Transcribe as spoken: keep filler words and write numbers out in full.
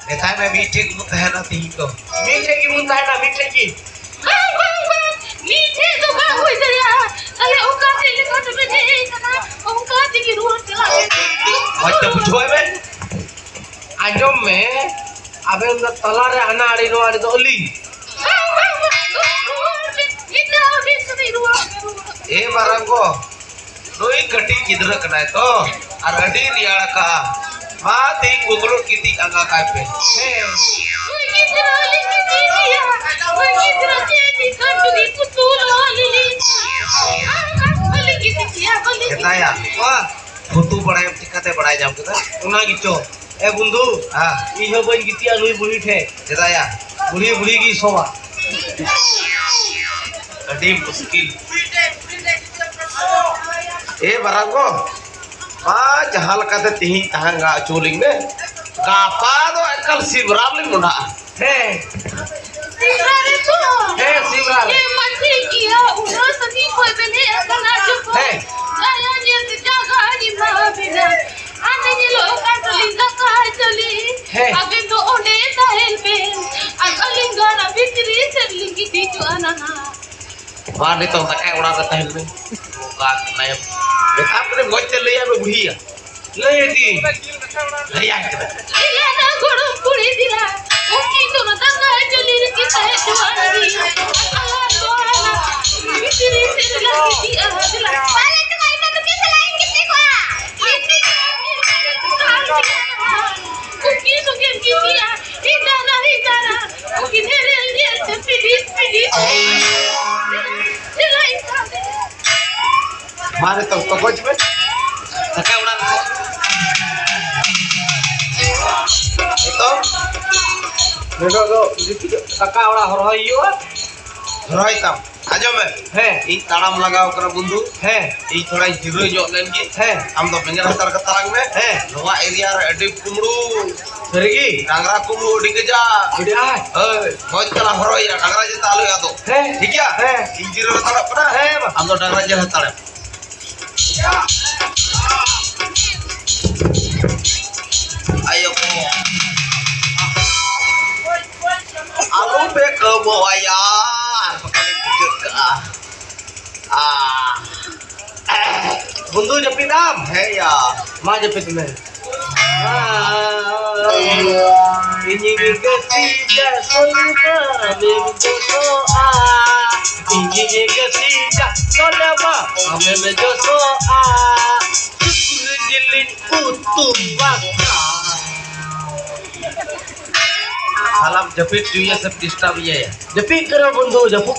ᱢᱮᱛᱟᱭ ᱢᱮ, ᱢᱤᱫ ᱴᱷᱮᱡ ᱜᱮᱵᱚᱱ ᱛᱟᱦᱮᱱᱟ ᱛᱤᱦᱤᱧ ᱫᱚ᱾ ᱢᱤᱫ ᱴᱷᱮᱡ ᱜᱮᱵᱚᱱ ᱛᱟᱦᱮᱱᱟ, ᱢᱤᱫ ᱴᱷᱮᱡ ᱜᱮ᱾ ᱵᱟᱝ, ᱵᱟᱝ, ᱵᱟᱝ, ᱢᱤᱫ ᱴᱷᱮᱡ ᱫᱚ ᱵᱟᱝ ᱦᱩᱭ ᱫᱟᱲᱮᱭᱟᱜᱼᱟ᱾ ᱛᱟᱦᱞᱮ ᱚᱠᱟ ᱥᱮᱫ ᱞᱮᱠᱟ ᱛᱮᱵᱮᱱ ᱦᱮᱡ ᱟᱠᱟᱱᱟ, ᱚᱱᱠᱟ ᱛᱮᱜᱮ ᱨᱩᱣᱟᱹᱲ ᱪᱟᱞᱟᱜ ᱵᱮᱱ᱾ ᱢᱚᱡᱽ ᱛᱮ ᱵᱩᱡᱷᱟᱹᱣ ᱢᱮ, ᱟᱸᱡᱚᱢ ᱢᱮ, ᱟᱵᱮᱱ ᱫᱚ ᱛᱟᱞᱟ ᱨᱮ ᱦᱟᱱᱟ ᱟᱲᱮ ᱱᱚᱣᱟ ᱟᱲᱮ ᱫᱚ ᱟᱹᱞᱤᱧ᱾ ᱵᱟᱝ, ᱵᱟᱝ, ᱵᱟᱝ, ᱨᱩᱣᱟᱹᱲ ᱵᱮᱱ, ᱢᱤᱫ ᱫᱷᱟᱣ ᱵᱮᱱ ᱥᱩᱫᱷᱤ ᱨᱩᱣᱟᱹᱲ ᱵᱮᱱ, ᱨᱩᱣᱟᱹᱲ ᱵᱮᱱ᱾ ᱮ ᱢᱟᱨᱟᱝ ᱜᱚ, ᱱᱩᱭ ᱠᱟᱹᱴᱤᱡ ᱜᱤᱫᱽᱨᱟᱹ ᱠᱟᱱᱟᱭ ᱛᱚ, ᱟᱨ ᱟᱹᱰᱤ ᱨᱮᱭᱟᱲ ᱟᱠᱟᱜᱼᱟ᱾ ᱢᱟ ᱛᱮᱦᱮᱧ ᱜᱩᱫᱽᱲᱩᱫ ᱜᱤᱛᱤᱡ ᱟᱸᱜᱟ ᱠᱟᱭ ᱯᱮ᱾ ᱦᱮᱸ᱾ ᱱᱩᱭ ᱜᱤᱫᱽᱨᱟᱹ ᱞᱤᱧ ᱜᱤᱛᱤᱡ ᱮᱭᱟ, ᱱᱩᱭ ᱜᱤᱫᱽᱨᱟᱹ ᱪᱮᱫ ᱤᱧ ᱠᱟᱹᱴᱩᱵ ᱤᱧ ᱯᱩᱛᱩᱞ ᱟᱹᱞᱤᱧ᱾ ᱵᱟᱹᱞᱤᱧ ᱜᱤᱛᱤᱡ ᱮᱭᱟ, ᱵᱟᱹᱞᱤᱧ ᱜᱤᱛᱤᱡ ᱮᱭᱟ᱾ ᱢᱮᱛᱟᱭᱟ, ᱯᱷᱩᱛᱩ ᱵᱟᱲᱟᱭᱟᱢ ᱪᱤᱠᱟᱹᱛᱮ ᱵᱟᱲᱟᱭ ᱧᱟᱢ ᱠᱮᱫᱟ? ᱚᱱᱟ ᱜᱮᱪᱚ᱾ ᱮ ᱵᱚᱱᱫᱷᱩ, ᱦᱮᱸ᱾ ᱤᱧ ᱦᱚᱸ ᱵᱟᱹᱧ ᱜᱤᱛᱤᱡᱼᱟ ᱱᱩᱭ ᱵᱩᱲᱦᱤ ᱴᱷᱮᱡ᱾ ᱪᱮᱫᱟᱜ ᱭᱟ? ᱵᱩᱲᱦᱤ ᱵᱩᱲᱦᱤ ᱜᱮ ᱥᱚᱣᱟ᱾ ᱟᱹᱰᱤ ᱢᱩᱥᱠᱤᱞ᱾ ᱮ ᱢᱟᱨᱟᱝ ᱜᱚ, ᱢᱟ ᱡᱟᱦᱟᱸ ᱞᱮᱠᱟᱛᱮ ᱛᱤᱦᱤᱧ ᱛᱟᱦᱮᱸ ᱜᱟ ᱦᱚᱪᱚ ᱞᱤᱧ ᱢᱮ᱾ ᱜᱟᱯᱟ ᱫᱚ ᱮᱠᱟᱞ ᱥᱤᱵᱨᱟᱢ ᱞᱤᱧ ᱢᱚᱸᱰᱷᱟᱜᱼᱟ᱾ ᱦᱮᱸ᱾ ᱥᱤᱵᱨᱟᱢ ᱨᱮ ᱛᱚ? ᱦᱮᱸ, ᱥᱤᱵᱨᱟᱢ ᱨᱮ᱾ ᱦᱮᱸ, ᱢᱟ ᱴᱷᱤᱠ ᱜᱮᱭᱟ, ᱩᱱᱟᱹᱜ ᱥᱟᱺᱜᱤᱧ ᱠᱷᱚᱡ ᱵᱮᱱ ᱦᱮᱡ ᱟᱠᱟᱱᱟ ᱡᱚᱠᱷᱚᱱ᱾ ᱦᱮᱸ᱾ ᱡᱟᱭᱜᱟ ᱧᱮᱞ ᱛᱮ ᱡᱟᱭᱜᱟ ᱮᱢᱟ ᱵᱮᱱᱟ᱾ ᱦᱟᱱᱮ ᱧᱮᱞᱚᱜ ᱠᱟᱱ ᱛᱟᱹᱞᱤᱧ ᱫᱟᱠᱟ ᱪᱟᱹᱞᱤ᱾ ᱦᱮᱸ᱾ ᱟᱵᱮᱱ ᱫᱚ ᱚᱸᱰᱮ ᱛᱟᱦᱮᱱ ᱵᱮᱱ᱾ ᱟᱨ ᱟᱹᱞᱤᱧ ᱫᱚ ᱚᱱᱟ ᱵᱷᱤᱛᱨᱤ ᱥᱮᱫ ᱞᱤᱧ ᱜᱤᱛᱤᱡᱚᱜᱼᱟ ᱱᱟᱦᱟᱜ᱾ ᱢᱟ ᱱᱤᱛᱚᱜ ᱫᱟᱠᱟᱭ ᱚᱲᱟᱜ ᱨᱮ ᱛᱟᱦᱮᱱ ᱢᱮ᱾ ᱚᱱᱠᱟ ᱱᱟᱭᱮᱢ ᱢᱮᱛᱟᱢ ᱠᱟᱹᱱᱟᱹᱧ ᱢᱚᱡᱽ ᱛᱮ ᱞᱟᱹᱭᱟᱭ ᱢᱮ ᱵᱩᱲᱦᱤᱭᱟ᱾ ᱞᱟᱹᱭ ᱟᱹᱧ᱾ ᱞᱟᱹᱭᱟᱭ ᱠᱟᱱᱟ᱾ ᱤᱧ ᱨᱮᱱ ᱜᱚᱲᱚᱢ ᱠᱩᱲᱤ ᱫᱤᱞᱟ, ᱩᱱᱠᱤᱱ ᱫᱚ ᱫᱟᱠᱟ ᱪᱟᱹᱞᱤ ᱨᱮᱠᱤᱱ ᱛᱟᱦᱮᱸ ᱦᱚᱪᱚᱣᱟᱱ ᱜᱮᱭᱟ᱾ ᱟᱨ ᱟᱞᱟᱝ ᱫᱚ ᱦᱟᱱᱟ ᱵᱷᱤᱛᱨᱤ ᱥᱮᱫ ᱨᱮᱞᱟᱝ ᱜᱤᱛᱤᱡᱼᱟ᱾ ᱫᱤᱞᱟ᱾ ᱯᱟᱞᱮ ᱪᱚ ᱤᱧ ᱫᱚ ᱱᱩᱠᱤᱱ ᱥᱟᱞᱟᱜ ᱤᱧ ᱜᱤᱛᱤᱡ ᱠᱚᱜᱼᱟ᱾ ᱩᱱᱠᱤᱱ ᱥᱚᱸᱜᱮ ᱜᱤᱛᱤᱡᱼᱟ᱾ ᱦᱤᱫᱟᱨᱟ, ᱦᱤᱫᱟᱨᱟ, ᱩᱱᱠᱤᱱ ᱦᱮᱨᱮᱞ ᱧᱮᱞ ᱛᱮ ᱯᱤᱰᱤᱛ, ᱯᱤᱰᱤᱛ᱾ ᱪᱮᱞᱟᱭ ᱥᱟᱵ᱾ ᱢᱟ ᱱᱤᱛᱚᱜ ᱛᱚᱠᱚᱡ ᱢᱮ᱾ ᱫᱟᱠᱟ ᱚᱲᱟᱜ ᱨᱮ᱾ ᱱᱤᱛᱚᱜ? ᱱᱤᱛᱚᱜ ᱫᱚ ᱫᱟᱠᱟ ᱚᱲᱟᱜ ᱦᱚᱨᱦᱚᱭ ᱦᱩᱭᱩᱜᱼᱟ᱾ ᱦᱚᱨᱦᱚᱭ ᱛᱟᱢ᱾ ᱟᱸᱡᱚᱢ ᱢᱮ᱾ ᱦᱮᱸ᱾ ᱤᱧ ᱛᱟᱲᱟᱢ ᱞᱟᱜᱟᱣ ᱠᱟᱱᱟ ᱵᱚᱱᱫᱷᱩ᱾ ᱦᱮᱸ᱾ ᱤᱧ ᱛᱷᱚᱲᱟᱧ ᱡᱤᱨᱟᱹᱣ ᱧᱚᱜ ᱞᱮᱱ ᱜᱮ᱾ ᱦᱮᱸ᱾ ᱟᱢ ᱫᱚ ᱵᱮᱸᱜᱮᱫ ᱦᱟᱛᱟᱲ ᱠᱟᱛᱟ ᱞᱟᱝ ᱢᱮ᱾ ᱦᱮᱸ᱾ ᱱᱚᱣᱟ ᱮᱨᱤᱭᱟ ᱨᱮ ᱟᱹᱰᱤ ᱠᱩᱢᱲᱩ᱾ ᱥᱟᱹᱨᱤ ᱜᱮ? ᱰᱟᱝᱨᱟ ᱠᱩᱢᱲᱩ ᱟᱹᱰᱤ ᱠᱟᱡᱟᱠ᱾ ᱟᱹᱰᱤ ᱟᱸᱴ᱾ ᱦᱳᱭ, ᱢᱚᱡᱽ ᱛᱮᱞᱟᱝ ᱦᱚᱨᱦᱚᱭᱟ, ᱰᱟᱝᱨᱟ ᱡᱟᱛᱮ ᱟᱞᱚᱭ ᱟᱫᱚᱜ᱾ ᱦᱮᱸ᱾ ᱴᱷᱤᱠ ᱜᱮᱭᱟ? ᱦᱮᱸ᱾ ᱤᱧ ᱡᱤᱨᱟᱹᱣ ᱦᱟᱛᱟᱲᱚᱜ ᱠᱟᱱᱟ᱾ ᱦᱮᱸ, ᱢᱟ᱾ ᱟᱢ ᱫᱚ ᱰᱟᱝᱨᱟ ᱧᱮᱞ ᱦᱟᱛᱟᱲ ᱢᱮ᱾ ᱟᱭᱳ ᱠᱚ᱾ ᱵᱚ ᱟᱭᱟ, ᱟᱨ ᱵᱟᱠᱷᱟᱱ ᱤᱧ ᱵᱩᱡᱷᱟᱹᱜ ᱠᱟᱜᱼᱟ᱾ ᱟᱦ᱾ ᱵᱚᱱᱫᱷᱩ, ᱡᱟᱹᱯᱤᱫ ᱟᱢ? ᱦᱮᱸ ᱭᱟ᱾ ᱢᱟ, ᱡᱟᱹᱯᱤᱫ ᱢᱮ᱾ ᱤᱧᱤᱧ ᱜᱟᱹᱛᱤᱡᱟ ᱥᱚᱞᱢᱟ ᱟᱢᱮᱢ ᱡᱚᱥᱚᱜᱼᱟ᱾ ᱤᱧᱤᱧ ᱜᱟᱹᱛᱤᱡᱟ ᱥᱚᱞᱢᱟ ᱟᱢᱮᱢ ᱡᱚᱥᱚᱜᱼᱟ᱾ ᱥᱩᱠᱨᱤ ᱡᱤᱞᱤᱧ ᱩᱛᱩ ᱟᱠᱟᱫ᱾ ᱥᱟᱞᱟᱢ ᱡᱟᱹᱯᱤᱫ ᱦᱚᱪᱚᱭᱮᱭᱟ ᱥᱮ ᱰᱤᱥᱴᱟᱨᱵ ᱮᱭᱟᱭᱟ? ᱡᱟᱹᱯᱤᱫ ᱠᱟᱱᱟ ᱵᱚᱱᱫᱷᱩ, ᱡᱟᱹᱯᱩᱫ